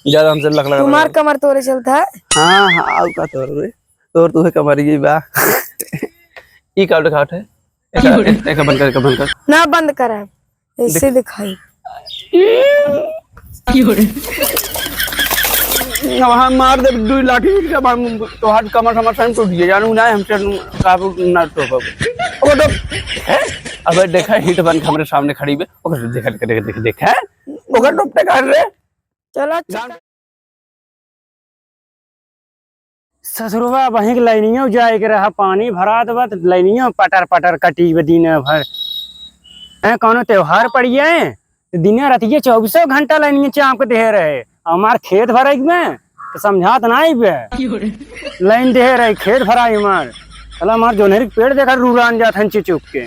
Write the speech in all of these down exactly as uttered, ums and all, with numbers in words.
ज्यादा हमसे लख लगा तुम्हार लगा। कमर तोरे चलता है। हाँ, हाँ, आउ का तोर रे? तोर तुहे कमर ये बा। ई का उठा उठे? एका, एक, एका बंद कर, एका बंद कर। ना बंद करा, ऐसे देख। दिखाई। अब हम मार दे दुई लाठी, इनका हम तोहार कमर समर सब टूट गया, जानू ना, हमसे काबू ना टोकब। ओ तो, हैं? अबे देखा, हिट बन के हमरे सामने खड़ी बे, ओकर देखा, देखा, देखा, देखा, हैं? ओकर टोपते काट रे। चलो, चल। ससुरवा, वहीं के लाइनियो जाए के रहा, पानी भरात बा, त लाइनियो पटर पटर कटी बा दिन भर। हैं, कौनो त्योहार पड़िए, त दिने रातिये चौबीसों घंटा लाइनिये चाप के देहे रहे। हमार खेत भराई में, त समझात नाई बे। लाइन देहे रहे, खेत भराई हमार। साला हमार जोन्हरी के पेड़ देखा रूरान जात हन चिचुक के।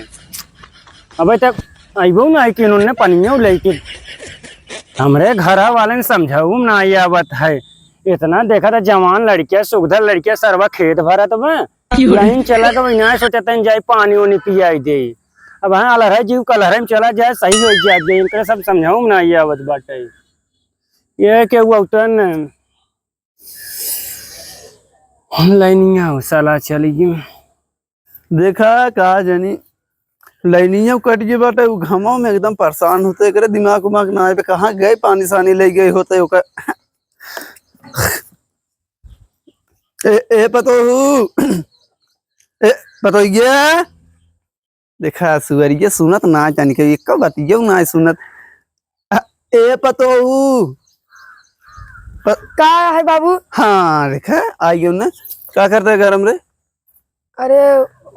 अबे तक अइबो ना है कि उन्होंने पनियो लेके। हमरे घर वाले ने समझाऊ ना आवत है। इतना देखा था जवान लड़किया, सुगधर लड़किया, सरवा खेत भरत बा। लाइन चला के वही ना सोचत हैं जाई पानी उनी पियाई दे। अब हाँ अलहरे जीव कलहरे में चला जाए, सही हो जाए, इनके सब समझाऊ ना आवत बाटे। ये के वो उतन लाइनिया हो साला चली गई। देखा का जानी, लाइनिया कट गई बाटे, उ घमवा में एकदम परेशान होते, एकरे दिमाग उमाग ना आए पे कहाँ गए, पानी सानी ले गए होते ओकर। ए, ए पतोहू, ए पतोहिया, देखा सुअरिया सुनत ना जानी के, एको बतियो ना सुनत। आ, ए पतोहू। प- का है बाबू? हाँ, देखा, आई गयो ना। का करता है घर में रे? अरे,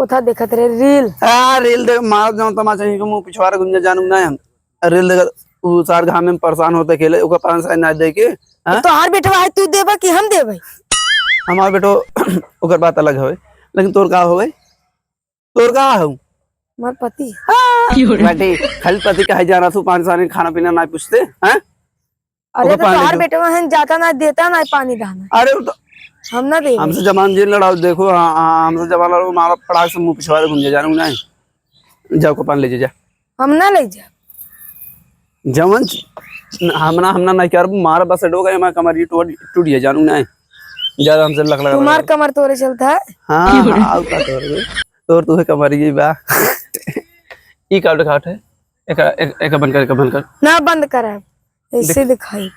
ओथा देखत रहे रील। आ, रील देख, मारत जाऊं तमाचा, इनके मुंह पिछवारे गुंजा जानू ना हम। रील देख, उ सार घाम में परेशान होते खेले, ओकर पाँच सौ ना दे के, हाँ? तो तोहार बेटवा है, तू देबा कि हम देबे? हमार बेटो, ओकर बात अलग हवे, लेकिन तोर का होवे? तोर का हऊ? हमार पति। हाँ, बेटी, खाली पति कहे जाना तू, पानी सानी खाना पीना ना पूछते, हैं? अरे ओकर तो पानी तोहार दो। बेटवा है, जाता ना, देता ना पानी दाना। अरे वो तो हम ना देबे। हमसे जबान जिन लड़ाओ, देखो, हाँ, हाँ, हमसे जबान लड़ाओ, मारा पड़ाक से मुंह पिछवारे घूम जा, जानू नहीं। जाओ को पानी ले जा, जा। हम ना ले जा। जवन च-, न, हमना, हमना नहीं कर, मारा बस डोगा, हमार कमर ये टूट, टूट गया, जानू नहीं। ज्यादा हमसे लख लगा तुम्हार लगा। कमर तोरे चलता है। हाँ, हाँ, आउ का तोर रे? तोर तुहे कमर ये बा। ई का उठा उठे? एका, एक, एका बंद कर, एका बंद कर। ना बंद करा, ऐसे देख। दिखाई।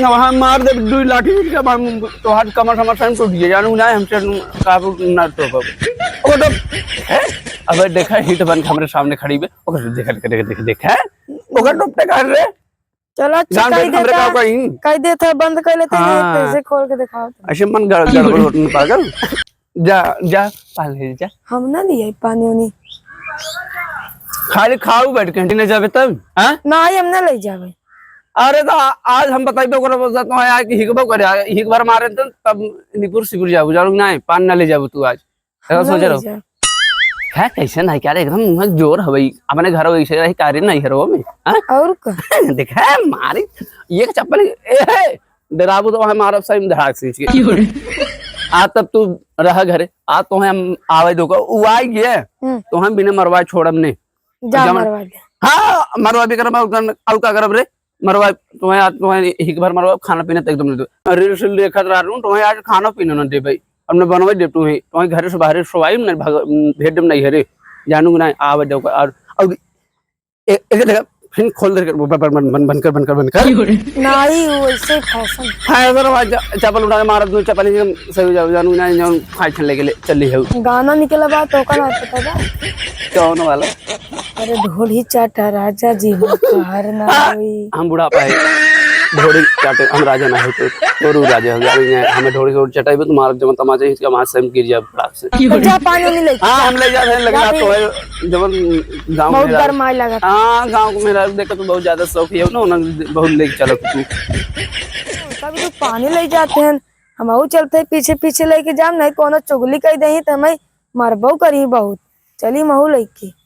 अब हम मार दे दुई लाठी, इनका हम तोहार कमर समर सब टूट गया, जानू ना, हमसे काबू ना टोकब। ओ तो, हैं? अबे देखा, हिट बन के हमरे सामने खड़ी बे, ओकर देखा, देखा, देखा, देखा, देखा, ओकर टोपते काट रे। चलो, अच्छा, गाँव कह के हमरे देता, का कहीं? कह देता, बंद कर लेते हैं, हाँ। कैसे खोल के दिखाओ तुम? ऐसे मन गड़-, गड़बड़ होत नहीं पागल। जा, जा, पानी ले जा। हम ना लिए पानी उनी। खाली खाऊ बैठ के, नहीं जाबे तब, हाँ? नहीं, हम ना ले जाबे। अरे तो आ-, आज हम बताइबे ओकरा, बस तो है कि हिकबो करे, हिक भर मारे तो तब निपुर सिपुर जाबू, जानू नहीं, पान ना ले जाबू तू आज। ऐसा हम ना सोच ले रहो। जाब। है कैसे नहीं क्या रे, एकदम मुँह जोर हवे, अपने घर वैसे रही, कार्य नहीं है रो में, हाँ? और का? देख, है मारी, ये चप्पल, ए, है, डराबू तो वहाँ मारब सही में धड़ाक से इसके। क्यों रे? आ तब तू रह घरे, आ तो हम आवे दो का, उ आ गए, हम्म। तो हम बिना मरवाए छोड़ब नहीं। जा जमा-, मरवा दे। हाँ, मरवा भी करब, और का, और का करब रे? मरवा, तुम्हें आज, तुम्हें एक बार मरवा, खाना पीना तो एकदम नहीं दो। रील सील देखत रह रहूं, तुम्हें आज खाना पीना ना दे भाई। अब न बनवे दे तुम्हें, तुम्हें घर से बाहर सोवाई ना भाग, भेज देम नहीं है रे। जानू कि नहीं, आवे दो का, और, और ए-, एक जगह फिर खोल दे, बन, बन, बन, बन, बंद कर, बंद कर, बंद कर। नहीं, वो ऐसे फैशन। फैशन वाला च-, चप्पल उठा के मारत, तू चप्पल एकदम सही हो जाओ, जानू ना, जान खाए छन लेके ले, चल ली है। गाना निकला बा, तो ओकर ना पता बा? कौन वाला? अरे ढोली चाटा राजा जी हो, कार ना हाँ, होई। हम बुढ़ापा है, ढोली चाटे, हम राजा ना है तो, तोरू राजा हो, जानू ना, हमें ढोली से चटाई पे तुम्हारा जब तमाचा इसका मार से हम गिर जाए। से। तो जा पानी उनी ले। हाँ, हम ले जाते हैं, लेकिन जा आप तो भी। है, जब गाँव बहुत में गरमाए लगा। हाँ, गाँव में रह, देख, तू बहुत ज्यादा शौक है ना, उन्हें बहुत लेके चलो तू। कभी तो पानी ले जाते हैं, हम अहू चलते हैं पीछे पीछे लेके जाम, नहीं कोनो चुगली कह दही तो हमें मरबो करी बहुत। चली महू लेके।